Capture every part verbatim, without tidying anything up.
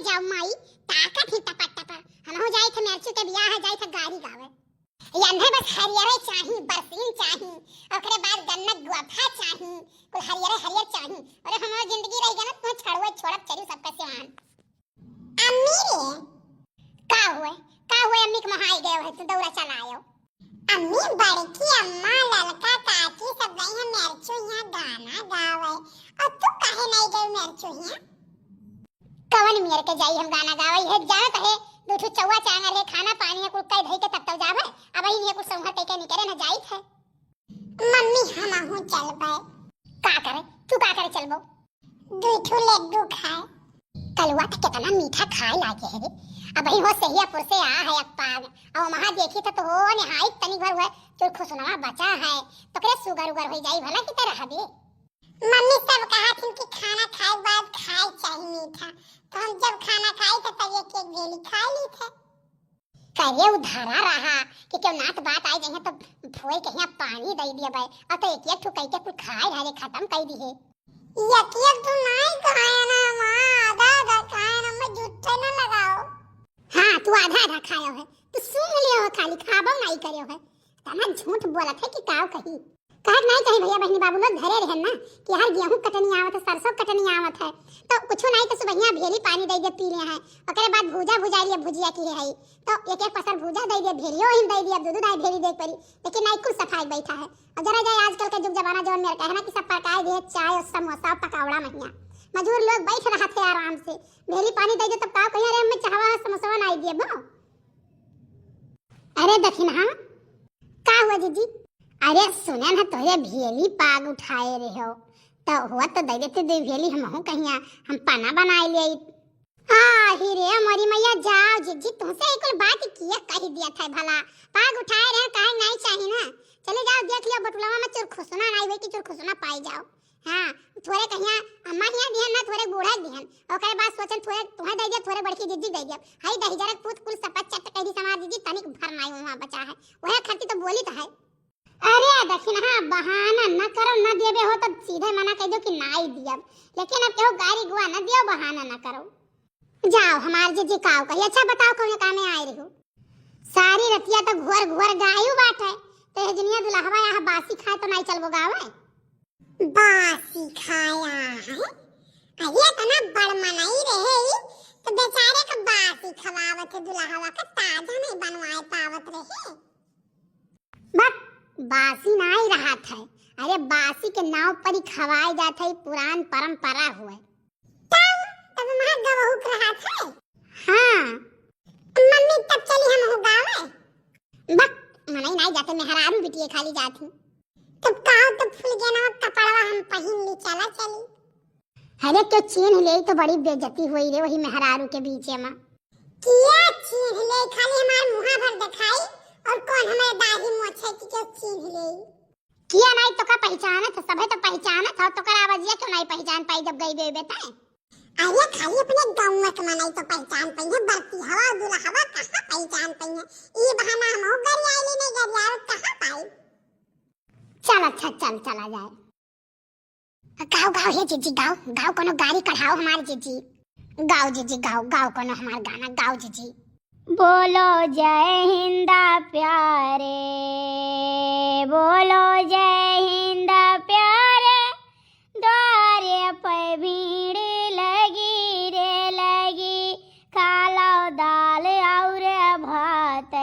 जाओ माई, ताकत ही टपर टपर। हमहू जाई थे मेरचू के बियाह है, जाई थे गारी गावे। यन्हे बस हरियरे चाही, बरसीन चाही, ओकरे बाद गन्ना गुआफा चाही, कुल हरियरे हरियर चाही। अरे हमार जिंदगी रह गया ना, तुम्हें छड़ुए छोड़ब चली सबका सिवान। अम्मी रे। का हुए? का हुए अम्मी के मोहाई गए है, तू दौरा चलायो। अम्मी, बड़की अम्मा, ललका काकी सब गई है मेरचू यहाँ गाना गावे, और तू काहे नहीं गई मेरचू यहाँ? कवन मेर के जाई हम गाना गावे है, जानत है दू ठो चौवा चांगर है, खाना पानी है, कुल कई धई के तब तब जावे। अब ही नहीं कुछ संघर कह के निकले ना जाई थे। मम्मी, हमहू चलबे। का करे? तू का करे चलबो? दू ठो लड्डू खाए। कलुआ तो कितना मीठा खाए लागे है रे। अब ही हो सहियापुर से आ है अक पाग। अब वहाँ देखी तो, तो हो निहाई तनी भर हुए, तो खुसनवा बचा है। तो करे सुगर उगर हो जाई भला की तरह हबे। मम्मी सब कहा थी कि खाना खाए के बाद खाए चाही मीठा, तो हम जब खाना खाई तो तब एक एक भेली खा ली थे। करे उधारा रहा कि क्यों नात बात आए जाइए तो फोड़ के यहाँ पानी दे दिया भाई, और तो एक एक ठो कह के कुल खाए रहे खत्म कर दी है। एक एक ठो नहीं खाए ना माँ, आधा आधा खाए ना, मैं झूठे ना लगाओ। हाँ, तू आधा आधा खायो है, तू सूंघ लियो है, खाली खाबो नहीं करियो है। तना झूठ बोलत है कि काव कही। कहत नहीं कहीं भैया बहनी बाबू लोग घरे रहन ना कि हर गेहूं कटनी आवत है, सरसों कटनी आवत है, तो कुछ नहीं तो सुबहिया भेली पानी दे दे पी ले हैं, ओकरे बाद भूजा भुजाई लिए भुजिया की है, तो एक एक पसर भूजा दे दे, भेलियो ही दे दे, अब दू दू दाई भेली देख पड़ी, लेकिन नहीं कुल सफाई बैठा है। और जरा जाए आजकल का जुग जमाना जवन मेर कहे ना कि सब पकाए दे चाय और समोसा पकौड़ा महिया, मजूर लोग बैठ रहा थे आराम से, भेली पानी दे दे तब का कहिए, अरे हमें चाहवा समोसा नहीं दिए बो। अरे दखिनहा, का हुआ जीजी? अरे सुने ना, तोहरे भेली पाग उठाए रहे हो, तो हुआ तो दे देते दो भेली, हमहू कहिया हम पाना बनाए ले आई। आ ही रे मोरी मैया, जाओ जीजी, तुमसे ही कुल बात किया कही दिया था भला, पाग उठाए रहे, काहे नहीं चाही ना। चले जाओ देख लियो बटुलवा में चुरखुसना नहीं हुए कि चुरखुसना पाई जाओ। हाँ, थोरे कहिया अम्मा हिया दिहन ना, थोरे बूढ़ा दिहन। ओकरे बाद सोचन थोरे तुहे दे दिया, थोरे बड़की जीजी दे दिया। हई दहिजरक पूत कुल सपत चट कह दी समार जीजी, तनिक भर नाई वहाँ बचा है। वह खर्ची तो बोली तो है। अरे दखिनहा, बहाना न करो, न देबे हो तब सीधे मना कह दो कि नाई दियब। लेकिन अब केहू गारी गुआ न दियो, बहाना न करो। जाओ हमार जीजी काव कही। अच्छा बताओ कौन कामे आए रहो? सारी रतिया तो घुअर घुअर गायू बाटे, तो ये दुनिया दुल्हवा यहाँ बासी खाए तो नाई चलबो गावे। बासी खाया है? अरे इतना बड़ मनई रहे ई, तो बेचारे का बासी खवावत है दुल्हवा का, ताजा नहीं बनवाए पावत रहे। बट बासी नाई रहत है, अरे बासी के नाव पर ही खवाए जात है, पुरान परंपरा हुए। तब, तब हमार गवहुक रहत है। हाँ। मम्मी तब चली हम हो गावे। बक, मनई नाई जाते, मेहरारू बिटिये खाली जात ही। तब का हो, तब फूल गेना कपड़वा हम पहिन ली, चला चली। अरे क्यों चीन्ह ले तो बड़ी बेइज्जती हुई रे वही मेहरारू के बीचे में। किया चीन्ह ले, खाली हमार मुहा भर दिखाई और कौन हमारे दाढ़ी मोछे की क्यों चीन्ह ले। किया नाई तो का पहचानत है, सभे तो पहचानत है, तो कर आवाजिया क्यों नाई पहचान पाई जब गई बेबे तय। अरे खाली अपने गाँव के मनई तो पहचान पाई है, बरती हवा दुल्हवा कहाँ पहचान पाई है। ई बहाना हम हो गरियाली नहीं गरियाल कहाँ पाई। चल अच्छा चल चला जाए। गाओ गाओ हे जीजी गाओ, गाओ कोनो गारी कढ़ाओ हमार जीजी। गाओ जीजी गाओ, गाओ कोनो हमार गाना गाओ जीजी। बोलो जय हिंदा प्यारे, बोलो जय हिंदा प्यारे, द्वारे पे भीड़ लगी रे लगी, खा लो दाल और भात,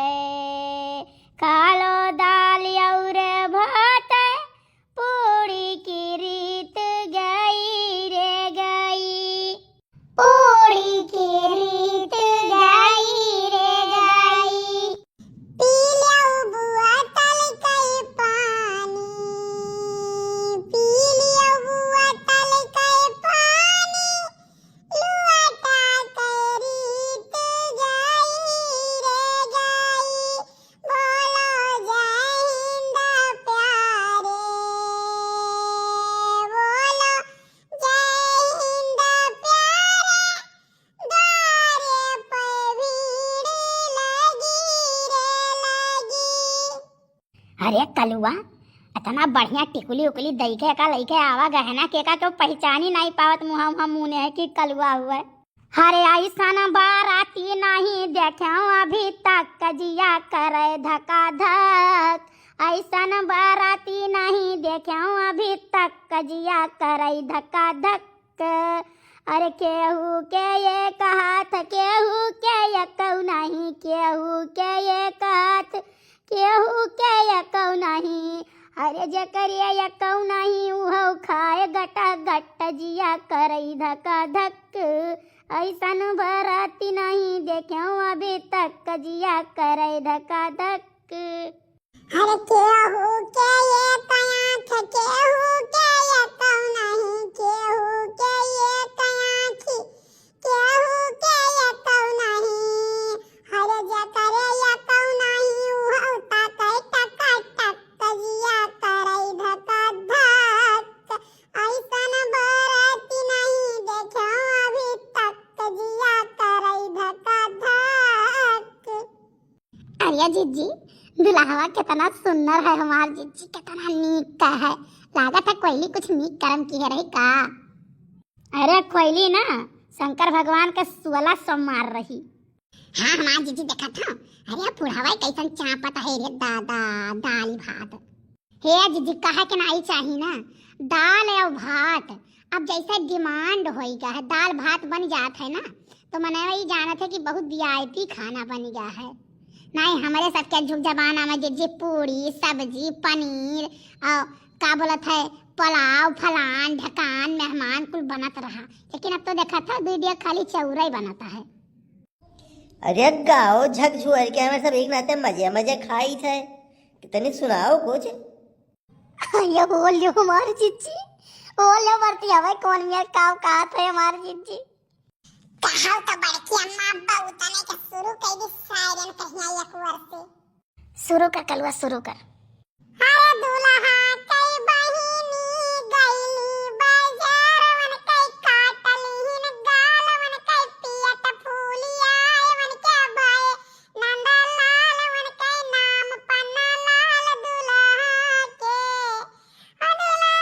खा लो दाल और भात, पूड़ी की रीत गई रे गई। पूड़ी की रीत गई रे गई। पी लो बुआ तल कई पानी, पी लो बुआ तल कई पानी, लुअटा कई रीत गई रे गई। बोलो जय हिंद प्यारे, बोलो जय हिंद प्यारे, द्वारे पे भीड़ लगी रे लगी। अरे कलुआ, इतना बढ़िया टिकुली उकुली दई के का लइके आवा गहना के का, केहू पहचानी नाई पावत, मुहा मुहा मुने है कि कलुआ हुआ है। हरे ऐसन बाराती नहीं देखेउ अभी तक, जिया करे धका धक। ऐसन बाराती नहीं देखेउ अभी तक, जिया करे धका धक। अरे केहू के एक हाथ, केहू के एकौ नहीं, केहू के एक हाथ, केहू के एकौ नहीं। अरे जेकर एकौ नहीं, उहौ खाए गटा गट, जिया करे धका धक। ऐसन बाराती नहीं देखेउ अभी तक, जिया करे धका धक। अरे केहू के एक आँख, केहू के एकौ नहीं, केहू के एक आँखी, केहू के एकौ नहीं। अरे जेकरे एकौ नहीं, उहौ ताकै टका टक, जिया करै धका धक। ऐसन बाराती नहीं देखेउ अभी तक, जिया करै धका धक। अरे जिज्जी, दुल्हवा कितना सुंदर है हमार जिज्जी, कितना नीक का है। लागत है कोइली कुछ नीक करम किहे रही का। अरे कोइली ना, शंकर भगवान के सोलह सोमवार रही। हाँ हमार जिज्जी देखत हौ। अरे बुढ़वा कैसन चापत है रे दादा, दाल भात। हे जिज्जी, कहे के नाई चाही ना, दाल अउ भात। अब जैसे demand होई गा है, दाल भात बन जात है ना, तो मनई ई जानत है कि बहुत VIP खाना बन गा है। नाई, हमरे सबके जुग जमाना में जिज्जी पूड़ी, सब्जी, पनीर, अउ का बोलत है, पुलाव, फलान, ढकान, मेहमान कुल बनत रहा। लेकिन अब तो देखत है, दुइ डेग खाली चौरई बनत है। अरे गाओ झकझोर के, हमें सब एक नाते मजे मजे खाई थे। कितनी सुनाओ कुछ। अरे बोल लो हमार जिज्जी, बोल लो बरती हमें कौन मियाँ काव कहा थे हमार जिज्जी। कहाव तो बड़की अम्मा बहुत ने के शुरू कर दी siren कहिया एक बार से। शुरू कर कलुआ, शुरू कर। अरे दुल्हा कई बहिनी गईली बाजार, वन कई काटलिहिन गाल, वन कई पियत फूलिया, वन के भाई नंदलाल, वन कई नाम पन्नालाल दुल्हा के। ओ दुल्हा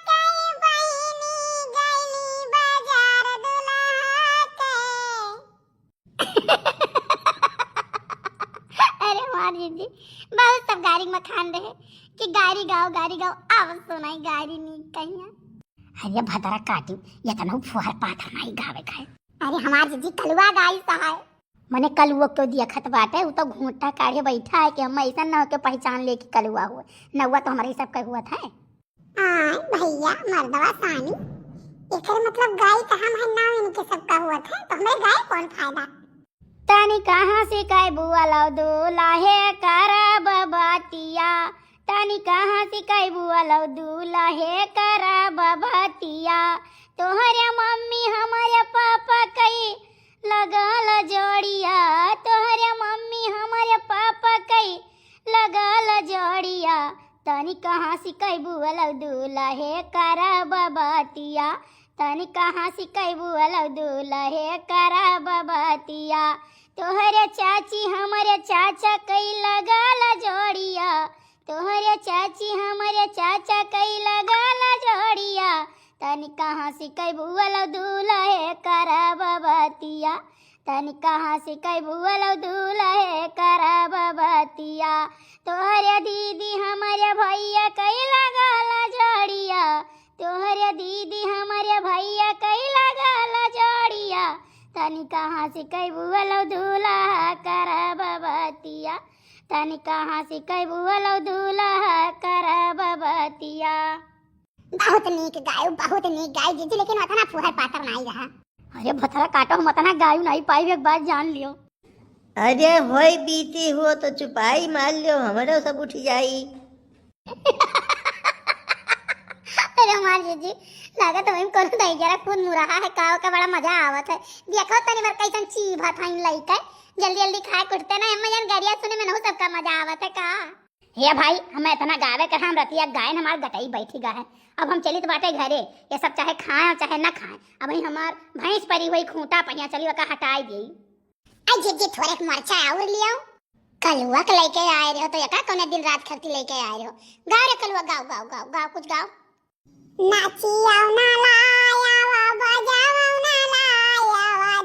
कई बहिनी गईली बाजार दुल्हा के। अरे हमार जिज्जी, बहुत सब गारी मखान रहे कि गारी गाओ, गारी गाओ, अब सुनाई गारी नीक कहिया। अरे भदरा काटी, इतना फुहर पाथर नाई गावे का है। अरे हमार जिज्जी कलुआ गाई सहाय। मने कलुआ तो देखत बाटे, उ तो घूंटा काढ़े बैठा है कि हम ऐसा ना हो के पहचान ले कि कलुआ हुए। नौवा तो हमारे सब के हुआ था। आय भैया मर्दवा सानी, एकर मतलब गाई त हम है ना, इनके सबका हुआ था, तो हमें गाय कौन फायदा? तनी कहाँ से कई बुआलो दुल्हे करब बतिया, तनी कहाँ से कई बुआलो दुल्हे करब बतिया। तोहरे मम्मी हमरे पापा कई लगल जोड़िया, तोहरे मम्मी हमरे पापा कई लगल जोड़िया। तनी कहाँ से कई बुआलो दुल्हे करब बतिया, तनी कहाँ से कई बुआलो दुल्हे करब बतिया। तोहरे चाची हमरे चाचा कई लगल जोड़िया, तोहरे चाची हमरे चाचा कई लगल जोड़िया। तनी कहाँ से कई बुआलो दुल्हे करब बतिया, तनी कहाँ से कई बुआलो दुल्हे करब बतिया। तोहरे दीदी हमरे भैया कई लगल जोड़िया, तोहरे दीदी हमरे भैया कई लगल जोड़िया। तनी कहाँ से कई बुआलो दुल्हा करब बतिया, तनी कहाँ से कई बुआलो दुल्हा करब बतिया। बहुत नीक गायु, बहुत नीक गायु जिज्जी, लेकिन उतना फुहर पातर नाई रहा। अरे भतरा काटो, हम उतना गायु नाई पाई, एक बात जान लियो। अरे होई बीती हुआ तो चुपाई मार लियो, हमरो सब उठ जाई। अरे हमार जिज्जी, लागत वही कोनो दही जरा खून मुरहा है, का ओका बड़ा मजा आवत है। देखो तनी बार कैसन चीभत हईन लइके, जल्दी जल्दी खाए कुटते ना, एमे जन गरिया सुने में नहु सबका मजा आवत है का। हे भाई, हम इतना गावे के हम रतिया गायन हमार गटई बैठी गा है। अब हम चलित बाटे घरे, ये सब चाहे खाए और चाहे ना खाए। अब ही हमार भैंस परी हुई खूंटा पहिया, चली ओका हटाई देई। आई जिज्जी थोड़े मरचा और लियाओ। कलुआ के लेके आए रहो तो एका कौने दिन रात खलती लेके आए रहो। गाओ रे कलुआ, गाओ, गाओ, गाओ, गाओ, कुछ गाओ। नाचियो ना लायावा, बजावो ना लायावा,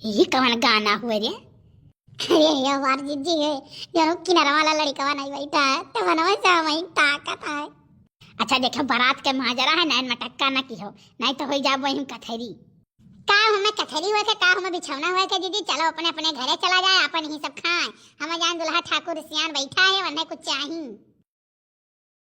ई कवन गाना हुए रे? अरे ये हमार जीजी है, जौन किनारा वाला लड़िकवा नहीं बैठा है, तो बनवा से वहीं ताकत है। अच्छा देखो, बारात के माजरा है, नैन मटक्का ना किहो, नहीं तो होई जाब वहीं कथेरी। का हमें कथेरी हुए के, का हमें बिछौना हुए के जीजी? चलो अपने अपने घरे चला जाए, अपन ही सब खाए। हमें जान दुल्हा ठाकुर सियान बैठा है, वरना कुछ चाही।